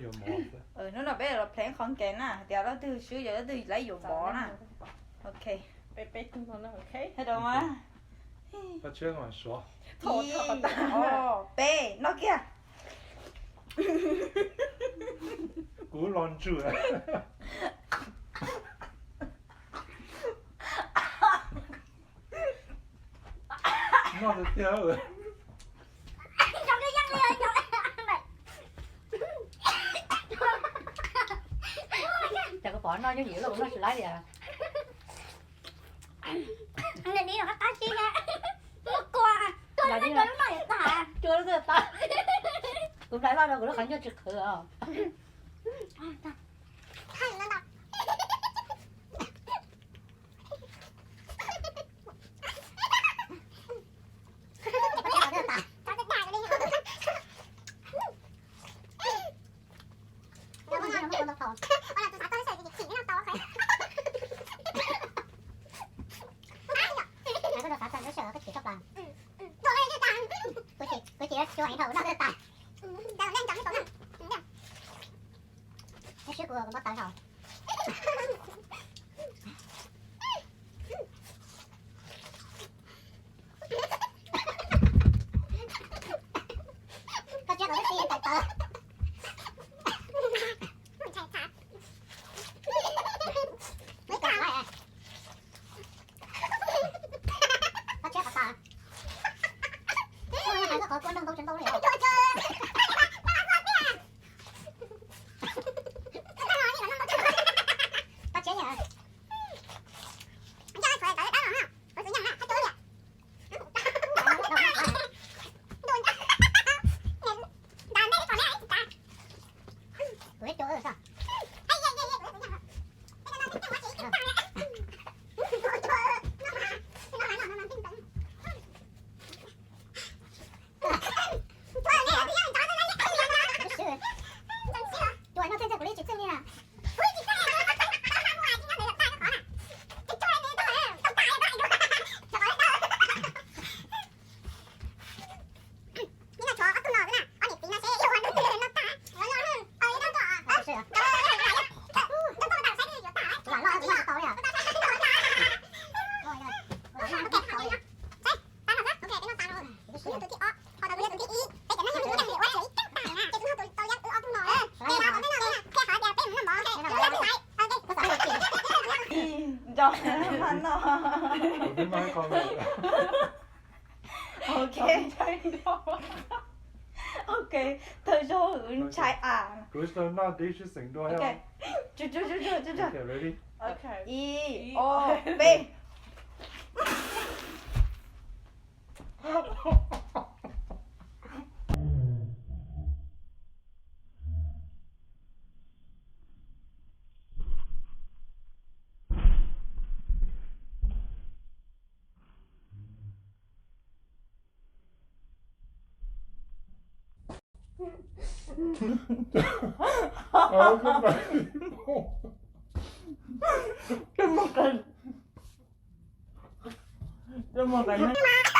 Hnub no peb los plan qhov game na, hais tias leej twg swb yog leej twg lawv yuav mov na. Ok. Peb tug no, ok. Hello mas. Ib, ob, peb, noj kiag. Kuv los ntswg. Noj tiag tiag. Cas koj pom noj nyob yim los kuv noj tsis laib li. Cua lub twg tas, kuv nplais loj rau kuv lub qhov ncauj tsis qhwv os. Kuv tsis, kuv tsis yuav cua heev dhau no tas. Siab kuv kuv npau taws hauv. Koj tsiab kuv twb tsis tawm tawv. Koj tsiab qhov tas. Koj hais koj qhov kua nrog ntau tsis ntau li. Koj tsiab yam. Kuv ib cua wb tso. Cua no txij txij kuv li tsis txwj li na. Nco mas no. Ok. Ok, thawj zaug wb ntshai a. Kuv noj dib sib xeem dua. Ib, ob, peb. Coj mus qas, coj mus qas.